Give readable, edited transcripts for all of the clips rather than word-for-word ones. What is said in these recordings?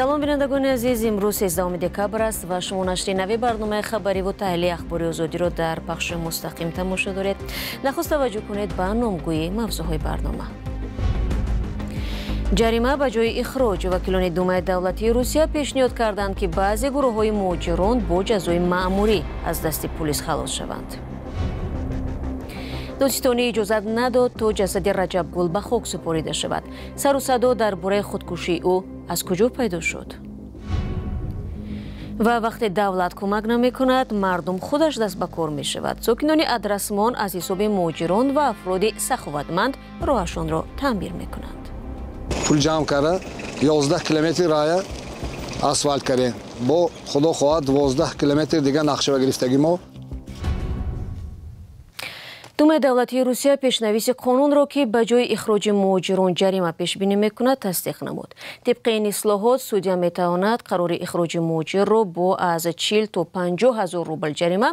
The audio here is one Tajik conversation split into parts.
Салом, бинандагони азиз. Имрӯз 13 декабр аст ва шумо нашри нави барномаи хабариву таҳлили Ахбори Озодиро дар пахши мустақим тамошо доред. Нахуст таваҷҷӯҳ кунед ба номгӯи мавзӯъҳои барнома. Ҷарима ба ҷои ихроҷ. Вакилони Думаи давлатии Русия пешниҳод карданд, ки баъзе гурӯҳҳои муҳоҷирон бо ҷазои маъмурӣ аз дасти пулис халос шаванд. Додситонӣ иҷозат надод, то ҷасади Раҷабгул ба хок супорида шавад. Сару садо дар бораи худкушии ӯ аз куҷо пайдо шуд? Ва вақте давлат кӯмак намекунад, мардум худаш даст ба кор мешавад. Сокинони Адрасмон аз ҳисоби муҳоҷирон ва афроди саховатманд роҳашонро таъмир мекунанд. Пул ҷамъ карда, 11 километр рая асфалт кардем. Бо худо хоҳад, 12 километр дига нақшава гирифтагӣ мо. Думаи давлатии Русия пешнависи қонунро, ки ба ҷои ихроҷи муҳоҷирон ҷарима пешбинӣ мекунад, тасдиқ намуд. Тибқи ин ислоҳот, судя метавонад қарори ихроҷи муҳоҷирро бо аз 40 то 50 ҳазор рубл ҷарима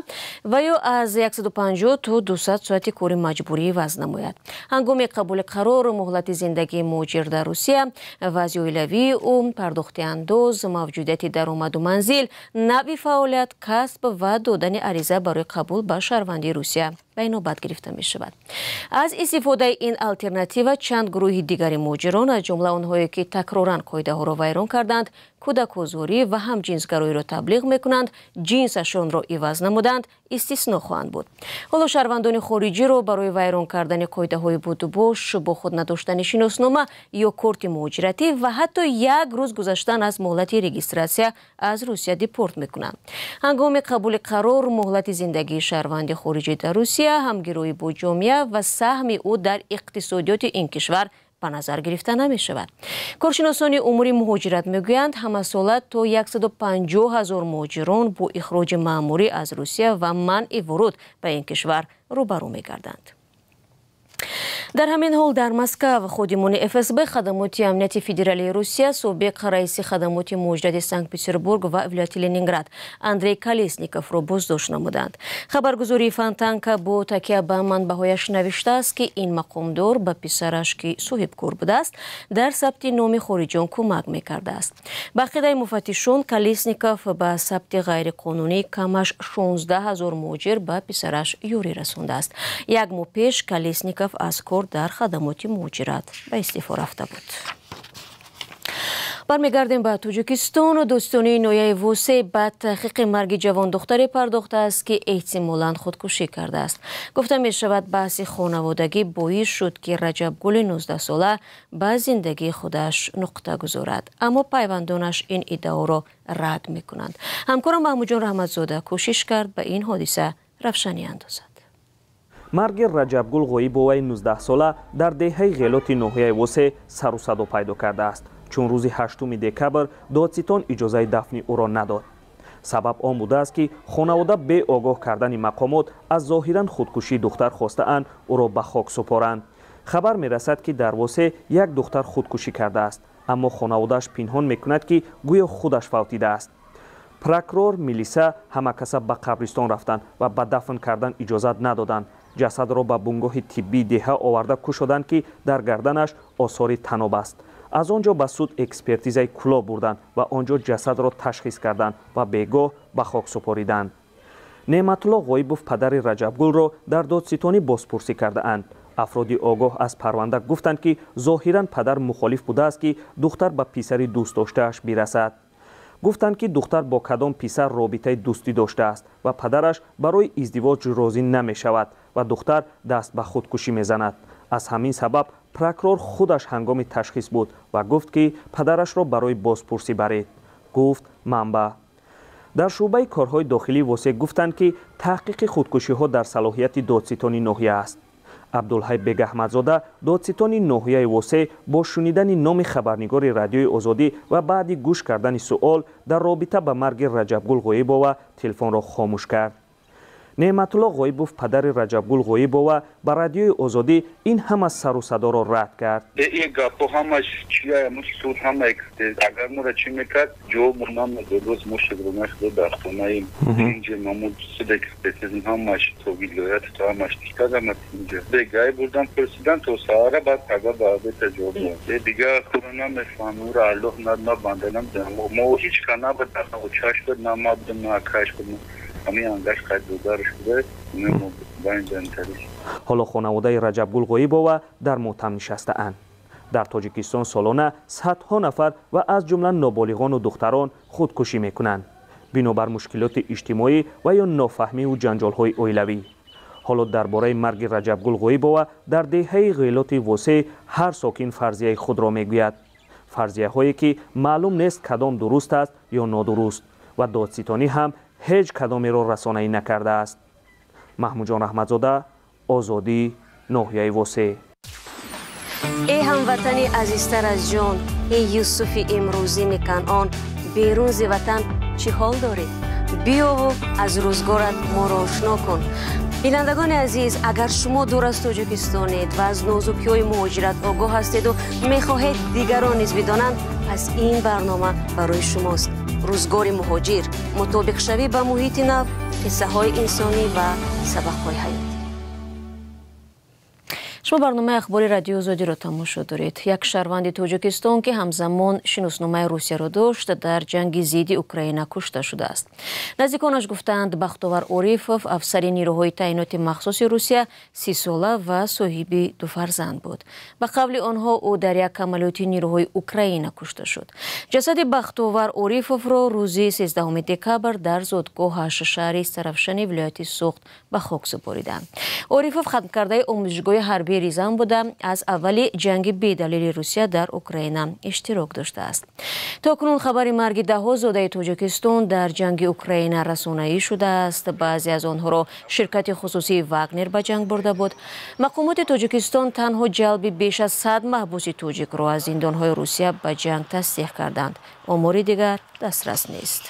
ва ё аз 150 то 200 соати кори маҷбурӣ иваз намояд. Ҳангоми қабули қарор муҳлати зиндагии муҳоҷир дар Русия, вазъи оилавии ӯ, пардохти андоз, мавҷудияти даромаду манзил, навъи фаъолият, касб ва додани ариза барои қабул ба шаҳрвандии Русия ба инобат гирифта мешавад. Аз истифодаи ин алтернатива чанд гурӯҳи дигари муҳоҷирон, аз ҷумла онҳое, ки такроран қоидаҳоро вайрон карданд, кӯдакозорӣ ва ҳамҷинсгароиро таблиғ мекунанд, ҷинсашонро иваз намуданд, истисно хоҳанд буд. Ҳоло шаҳрвандони хориҷиро барои вайрон кардани қоидаҳои будубош, бо худ надоштани шиноснома ё корти муҳоҷиратӣ ва ҳатто як рӯз гузаштан аз муҳлати регистратсия аз Русия депорт мекунанд. Ҳангоми қабули қарор муҳлати зиндагии шаҳрванди хориҷӣ дар Русия, ҳамгироӣ бо ҷомеа ва саҳми ӯ дар иқтисодиёти ин кишвар ба назар гирифта намешавад. Коршиносони умури муҳоҷират мегӯянд, ҳамасола то 150 ҳазор муҳоҷирон бо ихроҷи маъмурӣ аз Русия ва манъи вуруд ба ин кишвар рӯбарӯ мегарданд. Дар ҳамин ҳол, дар Москав ходимони ФСБ, хадамоти амнияти федералии Русия, собиқ раиси хадамоти муҳоҷирати Санкт-Петербург ва вилояти Ленинград Андрей Колесниковро боздошт намуданд. Хабаргузории Фонтанка бо такя ба манбаъҳояш навиштааст, ки ин мақомдор ба писараш, ки соҳибкор будааст, дар сабти номи хориҷиён кӯмак мекардааст. Ба ақидаи муфаттишон, Колесников ба сабти ғайриқонунии камаш 16 ҳазор муҳоҷир ба писараш ёрӣ расондааст. Як моҳ пеш Колесников аз кор дар хадамоти муҳоҷират ба истеъфо рафта буд. Бармегардем ба Тоҷикистон. Додситонии ноҳияи Восе ба таҳқиқи марги ҷавондухтаре пардохтааст, ки эҳтимолан худкушӣ кардааст. Гуфта мешавад, баҳси хонаводагӣ боис шуд, ки Раҷабгули 19сола ба зиндагии худаш нуқта гузорад, аммо пайвандонаш ин иддаоро рад мекунанд. Ҳамкорам Маҳмудҷон Раҳматзода кӯшиш кард, ба ин ҳодиса равшанӣ андозад. Марги Раҷабгул Ғоибоваи 19сола дар деҳаи Ғелоти ноҳияи Восе сару садо пайдо кардааст, чун рӯзи 8 декабр додситон иҷозаи дафни ӯро надод. Сабаб он будааст, ки хонавода беогоҳ кардани мақомот аз зоҳиран худкушии духтар хостаанд ӯро ба хок супоранд. Хабар мерасад, ки дар Восе як духтар худкушӣ кардааст, аммо хонаводааш пинҳон мекунад, ки гӯё худаш фавтидааст. Прокурор, милиса ҳама каса ба қабристон рафтанд ва ба дафн кардан иҷозат надоданд. Ҷасадро ба бунгоҳи тиббии деҳа оварда кушоданд, ки дар гарданаш осори таноб аст. Аз он ҷо ба суд экспертизаи кулоб бурданд ва он ҷо ҷасадро ташхис карданд ва бегоҳ ба хок супориданд. Неъматулло Ғоибов, падари Раҷабгулро, дар додситонӣ бозпурсӣ кардаанд. Афроди огоҳ аз парванда гуфтанд, ки зоҳиран падар мухолиф будааст, ки духтар ба писари дӯстдоштааш бирасад. Гуфтанд, ки духтар бо кадом писар робитаи дӯстӣ доштааст ва падараш барои издивоҷ розӣ намешавад ва духтар даст ба худкушӣ мезанад. Аз ҳамин сабаб прокурор худаш ҳангоми ташхис буд ва гуфт, ки падарашро барои бозпурсӣ баред, гуфт манбаъ. Дар шӯъбаи корҳои дохилии Восе гуфтанд, ки таҳқиқи худкушиҳо дар салоҳияти додситони ноҳия аст. Абдулҳай Бегаҳмадзода, додситони ноҳияи Восе, бо шунидани номи хабарнигори Радиои Озодӣ ва баъди гӯш кардани суол дар робита ба марги Раҷабгул Ғоибова телефонро хомӯш кард. Неъматулло Ғоибов, падари Раҷабгул Ғоибова, ба Радиои Озодӣ ин ҳама сару садоро рад кард. Ин гапҳо ҳамаш чия, суд ҳама агар моро чӣ мекард, ҷавоб мо намедод. Боз мо шукрона Худо дар хонаи инҷа мамуд суд экспертизм ҳамаш то вилоят то ҳамаш кардам инҷа. Бегай бурдан пурсидан то саҳара, баъд пага ба обета ҷавоб дод. Дигар худо намефаҳмам, ӯро Аллоҳ на банда намедонам. Мо ҳеҷ ка набуд, очаш буд, на ма будем, на акаш буд. Ҳоло хонаводаи Раҷабгул Ғоибова дар мотам нишастаанд. Дар Тоҷикистон солона садҳо нафар ва аз ҷумла ноболиғону духтарон худкушӣ мекунанд, бинобар мушкилоти иҷтимоӣ ва ё нофаҳмиву ҷанҷолҳои оилавӣ. Ҳоло дар бораи марги Раҷабгул Ғоибова дар деҳаи Ғелоти Восеъ ҳар сокин фарзияи худро мегӯяд, фарзияҳое ки маълум нест кадом дуруст аст ё нодуруст, ва додситонӣ ҳам ҳеҷ кадомеро расонаӣ накардааст. Маҳмудҷон Раҳматзода, Озодӣ, ноҳияи Восеъ. Эй ҳамватани азизтар аз ҷон, эй Юсуфи имрӯзини Канъон, берун зи ватан чӣ ҳол дорӣ? Биёву аз рӯзгорат моро ошно кун. Бинандагони азиз, агар шумо дур аз Тоҷикистонед ва аз нозукиҳои муҳоҷират огоҳ ҳастеду мехоҳед дигарон низ бидонанд, пас ин барнома барои шумост. Рӯзгори муҳоҷир, мутобиқшавӣ ба муҳити нав, қиссаҳои инсонӣ ва сабақҳои ҳаёт. Шумо барномаи ахбори Радиои Озодиро тамошо доред. Як шаҳрванди Тоҷикистон, ки ҳамзамон шиносномаи Русияро дошт, дар ҷанги зидди Украина кушта шудааст. Наздиконаш гуфтаанд, Бахтовар Орифов, афсари нерӯҳои таъиноти махсуси Русия, 30-сола ва соҳиби ду фарзанд буд. Ба қавли онҳо, ӯ дар як амалиёти нерӯҳои Украина кушта шуд. Ҷасади Бахтовар Орифовро рӯзи 13 декабр дар зодгоҳаш шаҳри Сарафшани вилояти Суғд ба хок супориданд. Орифов хатмкардаи омӯзишгоҳи ҳарбии Ризан буда, аз аввали ҷанги бедалили Русия дар Украина иштирок доштааст. То кунун хабари марги даҳҳо зодаи Тоҷикистон дар ҷанги Украина расонаӣ шудааст. Баъзе аз онҳоро ширкати хусусии Вагнер ба ҷанг бурда буд. Мақомоти Тоҷикистон танҳо ҷалби беш аз 100 маҳбуси тоҷикро аз зиндонҳои Русия ба ҷанг тасдиқ карданд. Омори дигар дастрас нест.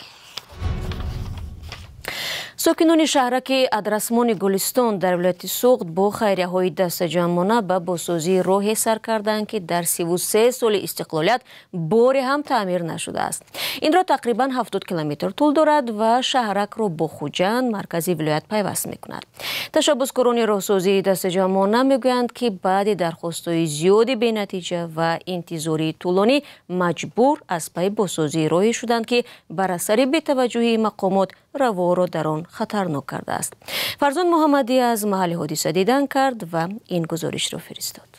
Сокинони шаҳраки Адрасмони Гулистон дар вилояти Суғд бо хайрияҳои дастаҷамъона ба бозсозии роҳе сар карданд, ки дар 33 соли истиқлолият боре ҳам таъмир нашудааст. Ин роҳ тақрибан 70 километр тӯл дорад ва шаҳракро бо Хуҷанд, маркази вилоят, пайваст мекунад. Ташаббускорони роҳсозии дастаҷамъона мегӯянд, ки баъди дархостҳои зиёди бенатиҷа ва интизории тӯлонӣ маҷбур аз пайи бозсозии роҳе шуданд, ки бар асари бетаваҷҷӯҳии мақомот раворо дар он хатарнок кардааст. Фарзон Муҳаммадӣ аз маҳалли ҳодиса дидан кард ва ин гузоришро фиристод.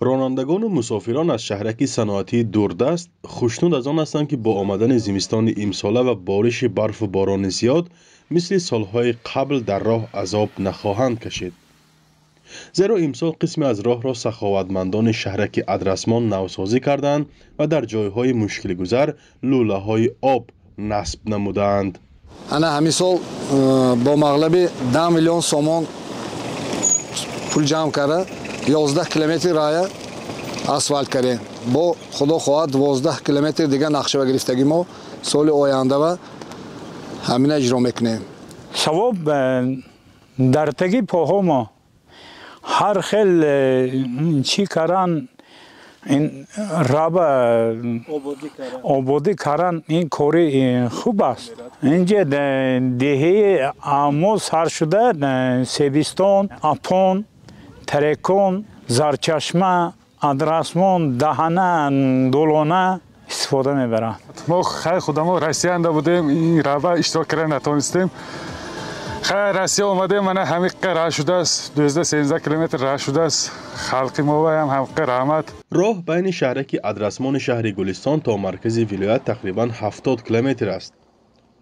Ронандагону мусофирон аз шаҳраки саноатии дурдаст хушнуд аз он ҳастанд, ки бо омадани зимистони имсола ва бориши барфу борони зиёд мисли солҳои қабл дар роҳ азоб нахоҳанд кашид. Зеро имсол қисме аз роҳро саховатмандони шаҳраки Адрасмон навсозӣ карданд ва дар ҷойҳои мушкилгузар лӯлаҳои об насб намудаанд. Ана ҳамин сол бо мағлаби 10 миллион сомон пул ҷамъ карда 11 километр рая асфалт кардем. Бо Худо хоҳад 12 километр дига нақшава гирифтагӣ мо соли ояндава ҳамина иҷро мекунем. Савоб дар таги поҳо мо ҳар хел чӣ каран, ин раба ободӣ каран, ин кори хуб аст. Инҷа деҳаи Амо сар шуда Себистон, Апон, Тарекон, Зарчашма, Адрасмон, Даҳана, Долона истифода мебаранд. Мо хайр худамо Россиянда будем, ин раба иштирок карда натонистем. Хайр Россия омадем, мана ҳамиққа раҳ шудааст, 12-13 километр раҳ шудааст. Халқи мо ҳам ҳамиққа раҳмат. Роҳ байни шаҳраки Адрасмони шаҳри Гулистон то маркази вилоят тақрибан 70 километр аст.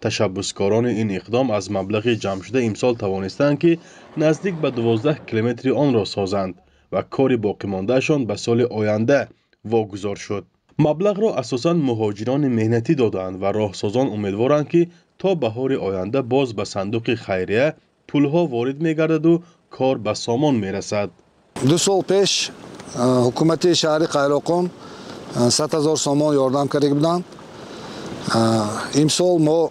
Ташаббускорони ин иқдом аз маблағи ҷамъшуда имсол тавонистанд, ки наздик ба 12 километри онро созанд ва кори боқимондаашон ба соли оянда вогузор шуд. Маблағро асосан муҳоҷирони меҳнатӣ додаанд ва роҳсозон умедворанд, ки то баҳори оянда боз ба сандуқи хайрия пулҳо ворид мегардаду кор ба сомон мерасад. 2 сол пеш ҳукумати шаҳри Қайроқум 100 000 сомон ёрдам карда буданд. Имсол мо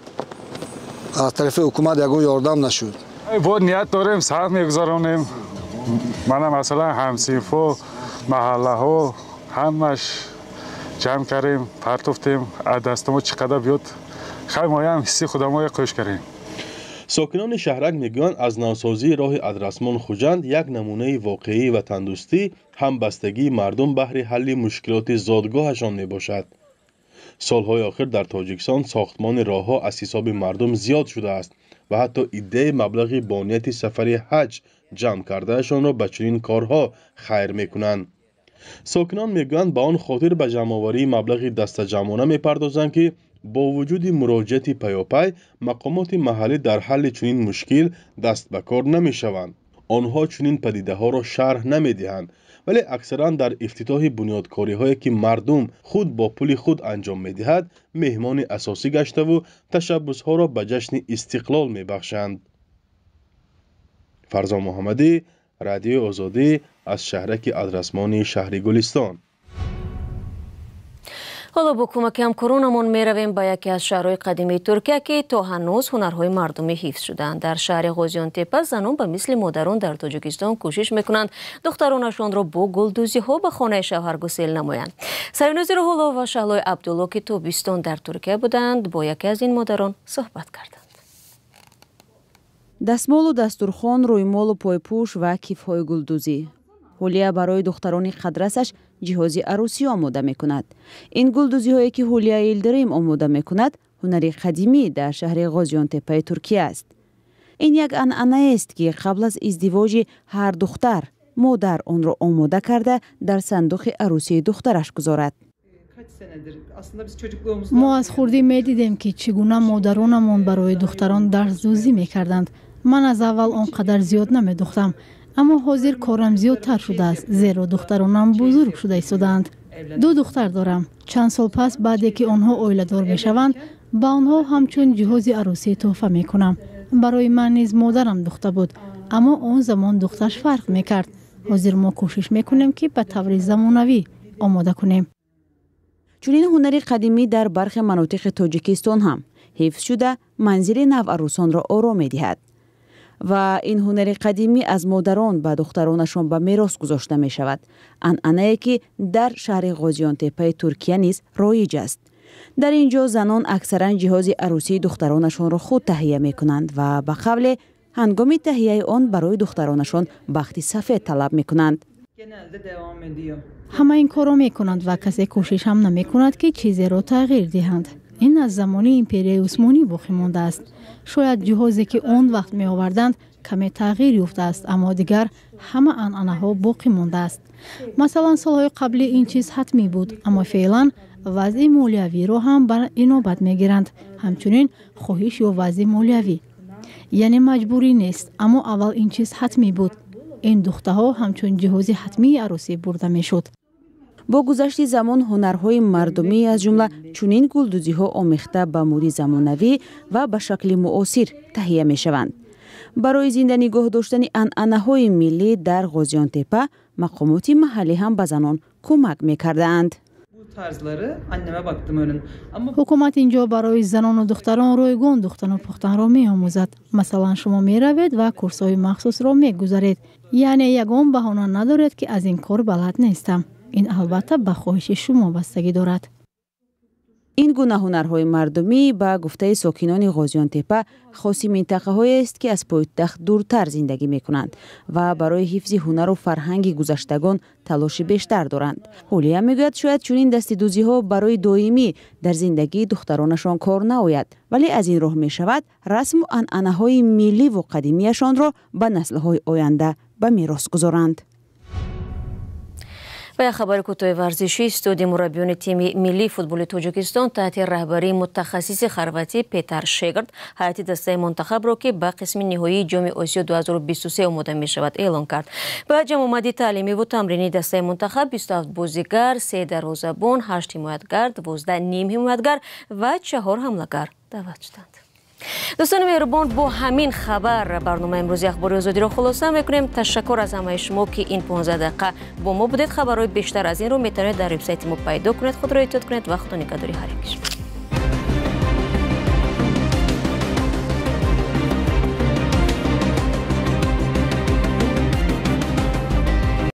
Аз тарафи ҳукумат ягон ёрдам нашуд. Бо ният дорем, саҳм мегузаронем. Мана масалан ҳамсинфо, маҳаллаҳо ҳамаш ҷамъ кардем, партофтем, аз дастомо чӣ қадар биёд, хай моям ҳисси худамоя қӯш кардем. Сокинони шаҳрак мегӯянд, аз навсозии роҳи Адрасмон Хуҷанд як намунаи воқеии ватандӯстӣ, ҳамбастагии мардум баҳри ҳалли мушкилоти зодгоҳашон мебошад. Солҳои охир дар Тоҷикистон сохтмони роҳҳо аз ҳисоби мардум зиёд шудааст ва ҳатто иддаи маблағи бо нияти сафари ҳаҷ ҷамъ кардаашонро ба чунин корҳо хайр мекунанд. Сокинон мегӯянд, ба он хотир ба ҷамъоварии маблағи дастаҷамъона мепардозанд, ки бо вуҷуди муроҷиати паёпай мақомоти маҳаллӣ дар ҳалли чунин мушкил даст ба кор намешаванд. Онҳо чунин падидаҳоро шарҳ намедиҳанд, вале аксаран дар ифтитоҳи бунёдкориҳое, ки мардум худ бо пули худ анҷом медиҳад, меҳмони асосӣ гаштаву ташаббусҳоро ба ҷашни истиқлол мебахшанд. Фарзон Муҳаммадӣ, Радиои Озодӣ, аз шаҳраки Адрасмони шаҳри Гулистон. Ҳоло бо кӯмаки ҳамкоронамон меравем ба яке аз шаҳрҳои қадимии Туркия, ки то ҳанӯз ҳунарҳои мардумӣ ҳифз шудаанд. Дар шаҳри Ғозиёнтепа занон ба мисли модарон дар Тоҷикистон кӯшиш мекунанд духтаронашонро бо гулдӯзиҳо ба хонаи шавҳаргусел намоянд. Саринози Рӯҳулло ва Шаҳлои Абдулло, ки тобистон дар Туркия буданд, бо яке аз ин модарон суҳбат карданд. Дастмолу дастурхон, рӯймолу пойпӯш ва кифҳои гулдӯзӣ. Ҳулия барои духтарони қадрасаш ҷиҳози арӯсӣ омода мекунад. Ин гулдӯзиҳое, ки Ҳулия Илдирим омода мекунад, ҳунари қадимӣ дар шаҳри Ғозиёнтепаи Туркия аст. Ин як анъанаест, ки қабл аз издивоҷи ҳар духтар модар онро омода карда дар сандуқи арӯсии духтараш гузорад. Мо аз хурдӣ медидем, ки чӣ гуна модаронамон барои духтарон дарсдӯзӣ мекарданд. Ман аз аввал он қадар зиёд намедухтам, аммо ҳозир корам зиёдтар шудааст, зеро духтаронам бузург шуда истодаанд. Ду духтар дорам. Чанд сол пас, баъде ки онҳо оиладор мешаванд, ба онҳо ҳамчун ҷиҳози арӯсӣ тӯҳфа мекунам. Барои ман низ модарам духта буд, аммо он замон духташ фарқ мекард. Ҳозир мо кӯшиш мекунем, ки ба таври замонавӣ омода кунем. Чунин ҳунари қадимӣ дар бархе манотиқи Тоҷикистон ҳам ҳифз шуда, манзили наварӯсонро ором медиҳад. Ва ин ҳунари қадимӣ аз модарон ба духтаронашон ба мерос гузошта мешавад, анъанае ки дар шаҳри Ғозиёнтепаи Туркия низ роиҷ аст. Дар ин ҷо занон аксаран ҷиҳози арӯсии духтаронашонро худ таҳия мекунанд ва ба қавле ҳангоми таҳияи он барои духтаронашон бахти сафед талаб мекунанд. Ҳама ин корро мекунанд ва касе кӯшиш ҳам намекунад, ки чизеро тағйир диҳанд. Ин аз замони империяи Усмонӣ боқӣ мондааст. Шояд ҷиҳозе, ки он вақт меоварданд, каме тағйир ёфтааст, аммо дигар ҳама анъанаҳо боқӣ мондааст. Масалан, солҳои қаблӣ ин чиз ҳатмӣ буд, аммо феълан вазъи молиявиро ҳам ба инобат мегиранд, ҳамчунин хоҳиш ё вазъи молиявӣ. Яъне маҷбурӣ нест, аммо аввал ин чиз ҳатмӣ буд. Ин духтаҳо ҳамчун ҷиҳози ҳатмии арӯсӣ бурда мешуд. Бо гузашти замон ҳунарҳои мардумӣ, аз ҷумла чунин гулдӯзиҳо, омехта ба муди замонавӣ ва ба шакли муосир таҳия мешаванд. Барои зинда нигоҳ доштани анъанаҳои миллӣ дар Ғозиёнтепа мақомоти маҳаллӣ ҳам ба занон кӯмак мекардаанд. Ҳукумат ин ҷо барои занону духтарон ройгон духтану пухтанро меомӯзад. Масалан, шумо меравед ва курсҳои махсусро мегузаред. Яъне ягон баҳона надоред, ки аз ин кор балад нестам. Ин албатта ба хоҳиши шумо бастагӣ дорад. Ин гуна ҳунарҳои мардумӣ, ба гуфтаи сокинони Ғозиёнтепа, хоси минтақаҳоест, ки аз пойтахт дуртар зиндагӣ мекунанд ва барои ҳифзи ҳунару фарҳанги гузаштагон талоши бештар доранд. Ҳулия мегӯяд, шояд чунин дастидӯзиҳо барои доимӣ дар зиндагии духтаронашон кор наояд, вале аз ин роҳ мешавад расму анъанаҳои милливу қадимияшонро ба наслҳои оянда ба мерос гузоранд. Ва як хабари кӯтоҳи варзишӣ. Студияи мураббиёни тими миллии футболи Тоҷикистон таҳти раҳбарии мутахассиси хорватӣ Петар Шегард ҳайати дастаи мунтахабро, ки ба қисми ниҳоии Ҷоми Осиё 2023 омода мешавад, эълон кард. Ба ҷамъомади таълимиву тамринии дастаи мунтахаб 27 бозигар, 3 дарвозабон, 8 ҳимоятгар, 12 нимҳимоятгар ва 4 ҳамлагар даъват шуданд. Дӯстони меҳрубон, бо ҳамин хабар барномаи имрӯзи Ахбори Озодиро хулоса мекунем. Ташаккур аз ҳамаи шумо, ки ин 15 дақиқа бо мо будед. Хабарҳои бештар аз инро метавонед дар вебсайти мо пайдо кунед. Худро эҳтиёт кунед ва худо нигаҳдори ҳар яки шумо.